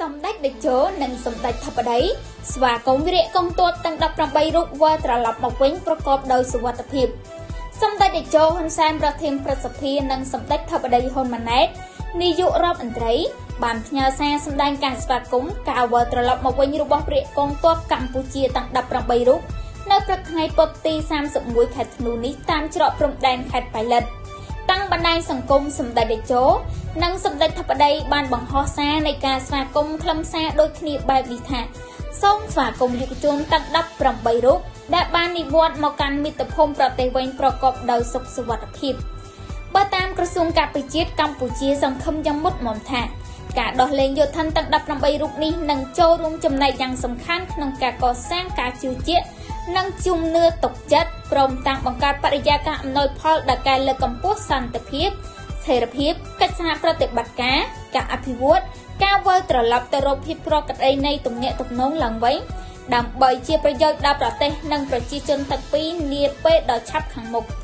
សម្ដេចតេជោនិងសម្ដេចធិបតីស្វាគមន៍វីរៈកងទ័ពទាំង18រូបវិលត្រឡប់មកវិញប្រកបដោយសុវត្ថិភាពសម្ដេចតេជោហ៊ុនសែនប្រធានព្រឹទ្ធសភានិងសម្ដេចធិបតីហ៊ុនម៉ាណែតនាយករដ្ឋមន្ត្រីបានផ្ញើសារសម្ដែងការស្វាគមន៍ការវិលត្រឡប់មកវិញរបស់វីរៈកងទ័ពកម្ពុជាទាំង18រូបនៅព្រឹកថ្ងៃពុធទី31ខែធ្នូនេះតាមច្រកព្រំដែនខេត្តប៉ៃលិនតាំងបណ្ដាញសង្គមសម្ដេចតេជោនិងសម្ដេចធិបតីបានបង្ហោះសារនៃការស្វាគមន៍ខ្លឹមសារដូចគ្នាបែបនេះថាសូមស្វាគមន៍យុវជនទាំង18រូបដែលបាននិវត្តន៍មកកាន់មាតុភូមិប្រទេសវិញប្រកបដោយសុខសុវត្ថិភាពបើតាមក្រសួងការពារជាតិកម្ពុជាសង្ឃឹមយ៉ាងមុតមមថាការដោះលែងយោធិនទាំង18រូបនេះនឹងចូលរួមចំណែកយ៉ាងសំខាន់ក្នុងការកសាងការជឿជាក់និងជំនឿទុកចិត្តព្រមទាំងបង្កើតបរិយាកាសអំណោយផលដល់ការលើកកម្ពស់សន្តិភាពស្ថិរភាពកិច្ចសហប្រតិបត្តិការការអភិវឌ្ឍការវិលត្រឡប់ទៅរកភាពប្រក្រតីនៃទំនាក់ទំនងឡើងវិញដើម្បីជាប្រយោជន៍ដល់ប្រទេសនិងប្រជាជនទាំងពីរនាពេលដ៏ឆាប់ខាងមុខ។